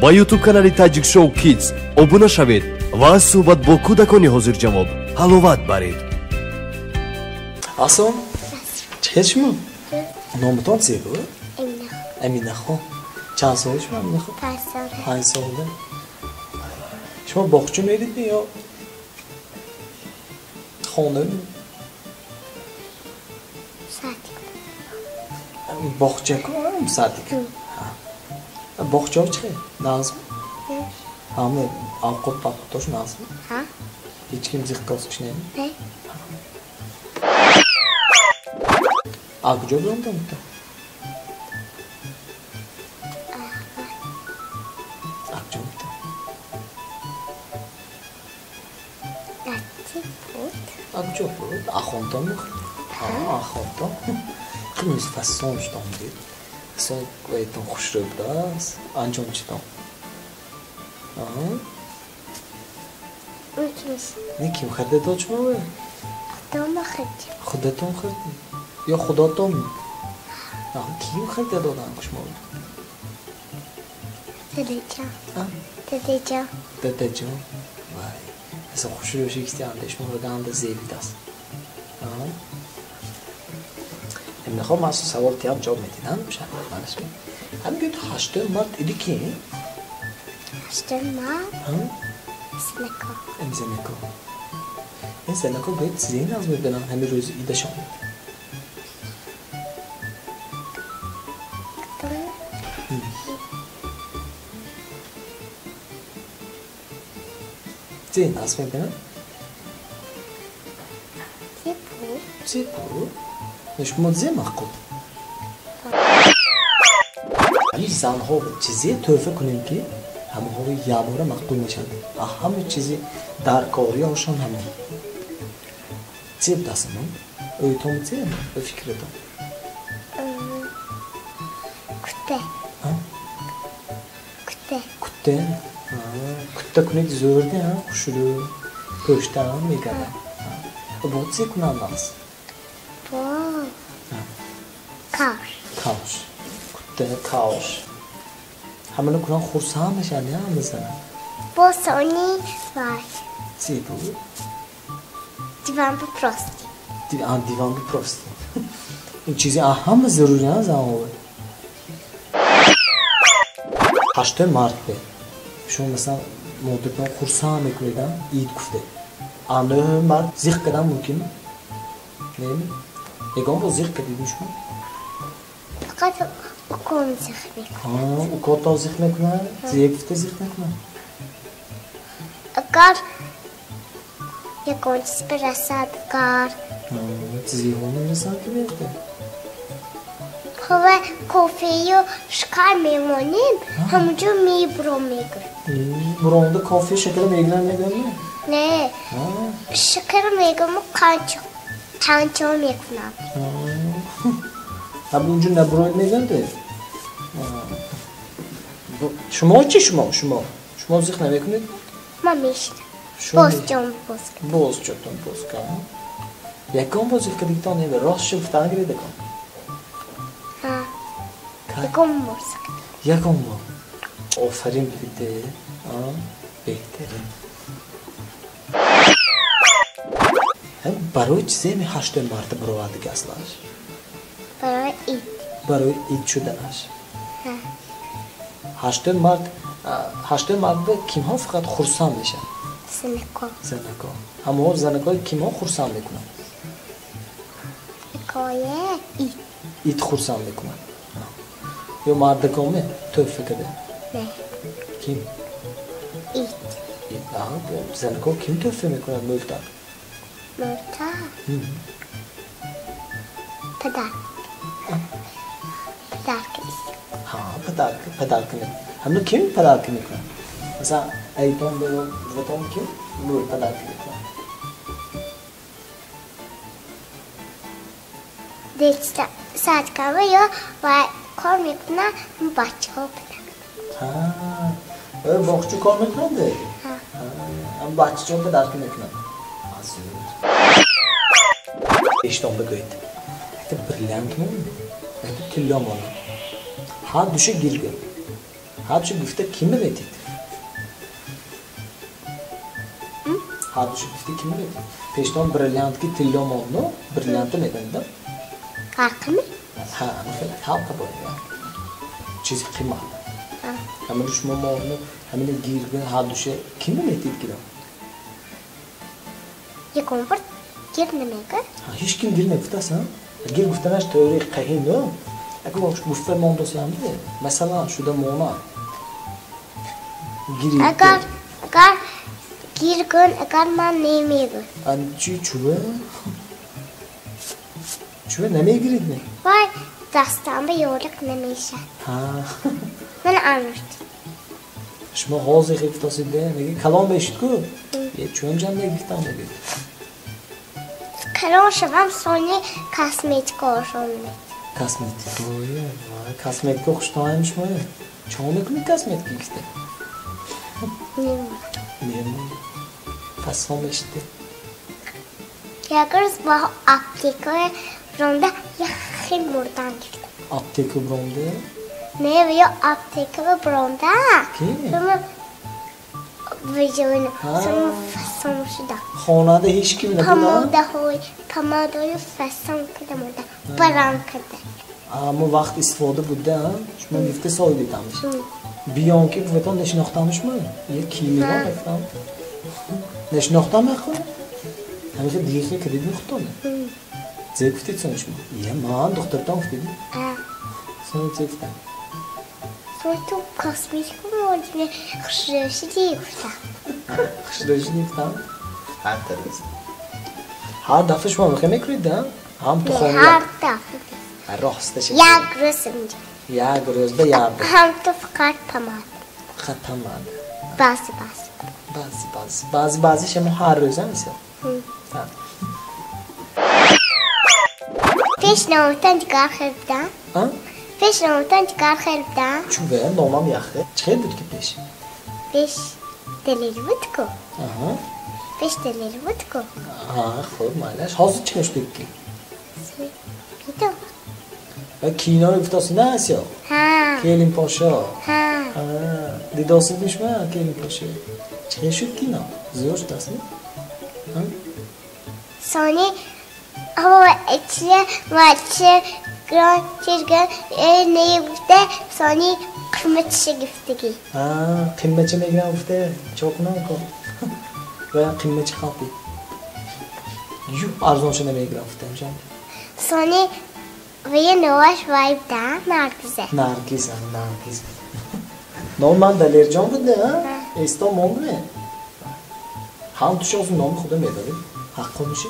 Ба YouTube канали Таҷик Шоу Kids обуна шавед ва аз суҳбат бо кӯдакони ҳозирҷавоб ҳаловат баред. Ассалом. Чӣ хел шумо? Номатон чӣ буд? Аминахон. Чанд сола шумо, Аминахон? 5 сола. 5 сола. Шумо боғча меридми ё хона? Садик. Боғча ку, садик. Боғчаҳо чӣ хел? Нағзми? Ҳама авқот павқотош нағзми? Ҳа. Ҳеҷ ким зиқ косиш неми? Не. А куҷо биромдам то? А куҷо будам? Дачи буд. А куҷо буд? Ахонтон мехӯрд? Ахонтон. Хеле фасон шудам дид. Фасон вайтон хушрӯ будааст. Анҷом чидам. Не, ким харида дод шумо? Худома харидем. Худатон харидед? Ё худотон? Ким харида доданд шумо? Дадаҷон. Дадаҷон. Дадаҷон. Вай. Асло хушрӯ шикистианда шумо ганда зебидааст. Мехоҳам аз савол тиям ҷавоб медиҳам. Ҳам гӯяд 8 март иди ки? 8 март? Зинако. Зинако. Ин зинако гӯяд чизе нағз мебинанд ҳамин рӯзи идашон? Чизе нағз мебинанд? Зебу. Зебу? Шумо зе маъқул? Ҳамин занҳо чизе тӯҳфа кунем ки ҳамаҳои якбора маъқул мешаванд. Ҳама чизи дар кориҳошон ҳамон. Зе будастмон? Ӯйтон зе? Ба фикратон? Кутте. Кутте. Кутте? Кутта кунед зӯрде, хушрӯ, пӯштаам мегардад. Бо зе кунанд нағз? Бо кавш. Кавш. Кутта, кавш. Ҳамаро кунанд хурсанд мешаванд, ҳама зана. Бо сони вай. Чӣ буд? Диван бипрости. Диван бипрости. Ин чизи ҳама зарури занҳо. 8 март бе. Шумо масалан модаратон хурсанд мекунед, ид гуфте. 9 март зиқ кардан мумкин? Не? Ягон бор зиқ кардидми шумо? Фақат уком зиқ мекунад. Укотон зиқ мекунад? Зиқ гуфта зиқ мекунад? Агар ягон чиз бирасад, агар. Чизиҳо намерасад ки меёфта? Ҳова кофею шакар мемонем, ҳамонҷо мебуром мегӯяд. Буронда кофе шакар мегиранд мегӯянд? Не, шакар мегӯям қанчо мекунам. Ҳам унҷо набуроид мегӯянд? Шумо чӣ шумо? Шумо? Шумо зиқ намекунед? Ман мешинам. Боз ҷон боз. Боз ҷотон боз кам. Ягон бор зиқ кардигитон не, рост шуд гуфтан гиред акон. Ягон бор зиқ. Ягон бор. Офарин бидиде. Беҳтарин. Барои чизе ми 8 марта баровардиги аслаш? Барои ид. Барои ид шуданаш. 8 март, 8 март ба кимҳо фақат хурсанд мешаванд? Занако. Занако. Ҳамаҳо занакои кимҳо хурсанд мекунанд? Занакои ид. Ид хурсанд мекунанд. Ё мардакоме тӯҳфа карда? Не. Ким? Ид. Ид. Занако ким тӯҳфа мекунад мӯлтак? Мӯлтак? Падар. Падарка. Ҳа, падарка, падарка мекунад. Ҳамно ким падарка мекунад? Масалан, айтон ё ватон ким мӯл падарка мекунад? Садкава ё кор мекунад, бачаҳо падарка. Ҳа, боғча кор мекунад? Ҳа. Ҳам бачаҳо падарка мекунад. Азур. Бештон бигӯед. Якта бриллиант монад, якта тилло монад. Ҳар душа гир гӯ. Ҳардуша гуфта ким метид? Ҳардуша гуфта ким метид? Пештон бриллиант ки тилло монду, бриллианта медонидам? Ҳалқами? Ҳа, хеле ҳалқа бояд. Чизи қимат. Ҳамин шумо монду, ҳамин гир ҳардуша ким метид гирам? Ягон бор гир намегӯ? Ҳеҷ ким гир нагуфтааст, ҳа? Гир гуфтанаш теорияи қаҳин, агар гуфта мондосиам, масалан, шуда монад. Гири. Агар гир кун, агар ман намегӯ. Чи чӯва? Чӯва намегирид ме? Вай, дастам ба ёриқ намешад. Ҳа. Ман анушт. Шумо ҳозир гуфтосид, меги калон мешид ку? Е чӯм ҷам мегифтам мегӯд. Калон шавам, сони косметикаошон мед. Косметикаое? Косметика хуштоем шумое? Чо мекунед косметика гифта? Немонам. Немонам. Фасон мешиде. Як рӯз ба аптекаи бромда яхе мурдан гифтам. Аптека бромда? Не, ё аптека бромда. Ки? Вижони. Сони фасон шуда. Хонада ҳеҷ ким набуда? Помодаҳои, помадаҳои фасон када монда, барам када. Аммо вақт истифода буда, шумо гифта соҳибитамш. Биён ки гуфтам нашинохтам шумо? Е кимиро гуфтам. Нашинохтам мехо? Ҳамеша дигар кредит мехотам. Зе гуфтед сони шумо? Е ман духтартон гуфтед? А. Сони зе гуфтам? Сони ту косметика модине хушрӯшидӣ гуфтам. Хушрӯшидӣ гуфтам? Ҳар тарз. Ҳар дафъа шумо мехоҳед мекунед, да? Ҳам ту хона. Ҳар дафъа. Росташ. Як рӯз инҷо. Як рӯзда як. Ҳам ту фақат помад. Фақат помад. Баъзе баъзе. Баъзе баъзе. Баъзе баъзе шумо ҳар рӯз ҳам мисол. Пеш номатон чикор хӯрдам? А? Пеш номатон чикор хӯрдам? Чӯве номам яхе. Чӣ буд ки пеш? Пеш далел буд ку. Аҳа. Пеш далел буд ку. Аҳа, хуб, майлаш. Ҳозир чӣ шуд ки? Бидам. Ва киноро гуфтаси на асё? Ҳа. Келин пошо. Ҳа. Ҳа. Дидосид мишма келин пошо. Чӣ шуд кино? Зӯр шудаст, не? Ҳа? Сони ҳаво ичи вачи грон чирган не гуфта сони қиматчи гуфтагӣ. Ҳа, қиматчи мегирам гуфта, чо кунам ко? Ва қиматчи қалпи. Юп арзонша намегирам гуфта, ҳамшам. Сони ве новаш вайбда Наргиза. Наргиза, Наргиза. Ном ман Далерҷон буда, ҳа? Эсто мондме? Ҳам ту шоз номи худо медоред? Ҳаққониши?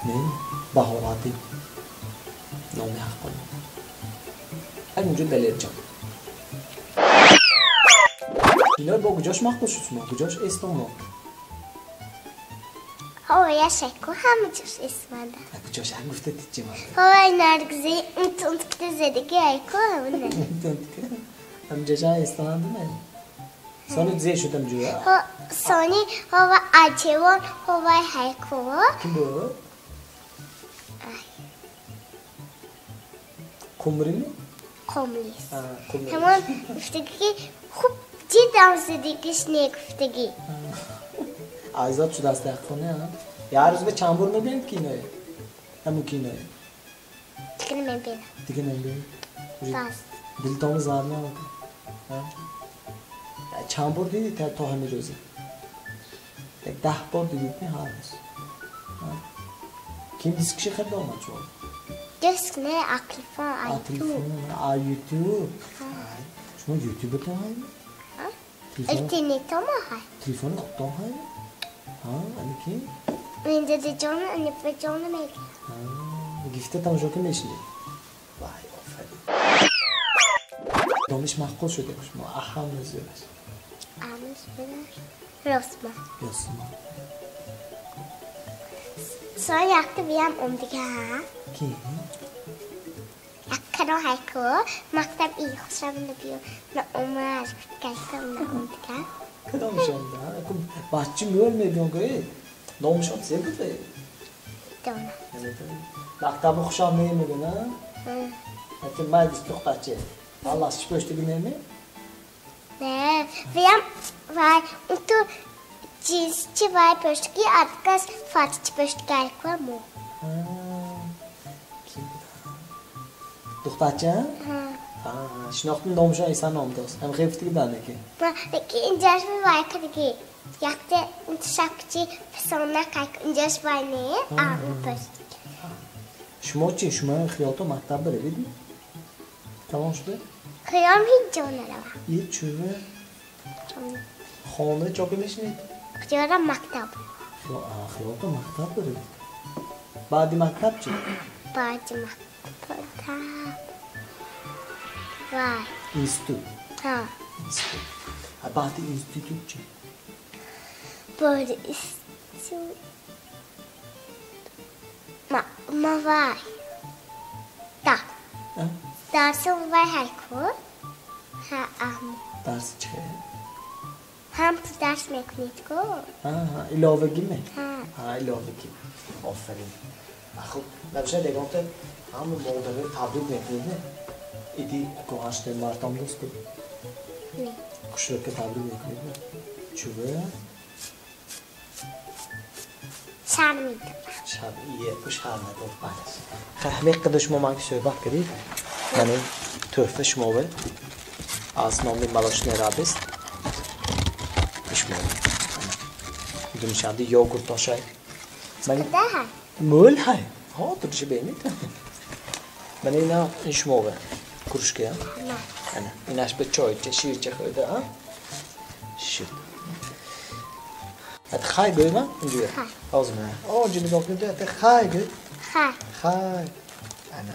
Не, Баҳораддин. Номи Ҳаққони. Ак унҷо Далерҷон. Кинои бо куҷош мақбул шуд шумо? Куҷош эсто монд? Ҳавоя шайку ҳама ҷош эсмада. Куҷош ҳак гуфта тичи ман? Ҳавои Наргизаи унт-унт кида задаги айку ҳамина. Унт-унт кида? Ҳамҷаша эстонанду ме? Сони зе шуд ҳамҷоя? Сони ҳава аҷевон ҳаваи ҳайку. Ким буд? Қумрими? Қумлис. Қумри. Ҳамон гуфтаги ки хуб дидам задагиш не гуфтаги. Айзод шудааст яққоне, а? Як рӯз ба чанд бор мебинед киное? Ҳамун киное? Дига намебинам. Дига намебинед? Бас. Дилтонро зард намекунад? Чанд бор дидед то ҳамин рӯза? Як 10 бор дидед ми ҳар рӯз? Ким дискши харида омад шумо? Диск не, а телефон, а ютуб. А ютуб? Шумо ютубатон ҳай? Интернетома ҳай. Телефони худтон ҳай? Ҳа, ани ки? Мин дадаҷону анипаҷону мегирам. Гифта тамошо ки мешинед? Вай, офарин. Дониш мақбул шуд шумо, аҳам зӯраш. Аҳам зӯраш. Ростма. Ростма. Сон якта биям омдига. Ки? Як кадо ҳайку, мактаб и хушам набиё, на омад, гайкам на омдига. Кадомшон да? Баччи мӯр мебиён гӯед. Номшон зе буд ве? Дона. Мактаби хушам намегӯ, на? Ҳатто май дистухтачи. Аллас чӣ пӯштиги неме? Не, виам вай ту ҷинсчи вай пӯштги адгас фатчи пӯштгай ку мо. Ки буда? Духтарча? Шинохтим, номашон Эсан ном дост. Ҳам хефтиги данеки. Ки инҷаш вай кадаги. Якте шапчи фасона кай инҷаш вай не, а пӯшт. Шумо чи? Шумо хиёлто мактаб биравид? Калон шуда? Хиёлам ҳеҷ ҷо нарава. И чӯва? Хона чока мешинед? Хиёлам мактаб. Хиёлто мактаб биравид. Баъди мактаб чи? Баъди мактаб. Вай. Институт. Ҳа. Институт. А баъди институт чи? Баъди институт. Ма вай. Да. Дарси вай ҳайку? Ҳа, ам. Дарси чи? Ҳам ту дарс мекунед ку? Ҳа, иловагӣ ме? Ҳа. Ҳа, иловагӣ. Офарин. Хуб, набошад ягонта ҳама модарро табрик мекунед, не? Иди ку 8 мартам дост ку? Не. Хушрӯка табрик мекунед, не? Чӯва? Шарм медорам. Шарм, ие, ку шарм надор, бале. Хай, ҳамин қадар шумо ман ки суҳбат кардед, ман ин тӯҳфа шумове аз номи Молочная радость шумо. Думшанди йогурт ошай. Куда ҳай? Мӯл ҳай. Ҳо, туриши бинед. Ман ина ин шумове. Кружка. Ана, инаш ба чойча, ширча хӯрда, а? Шуд. Ат хай гӯй ман инҷо. Хай. Ҳозир ман. О, ҷи нигоҳ кунед, ат хай гӯй. Хай. Хай. Ана.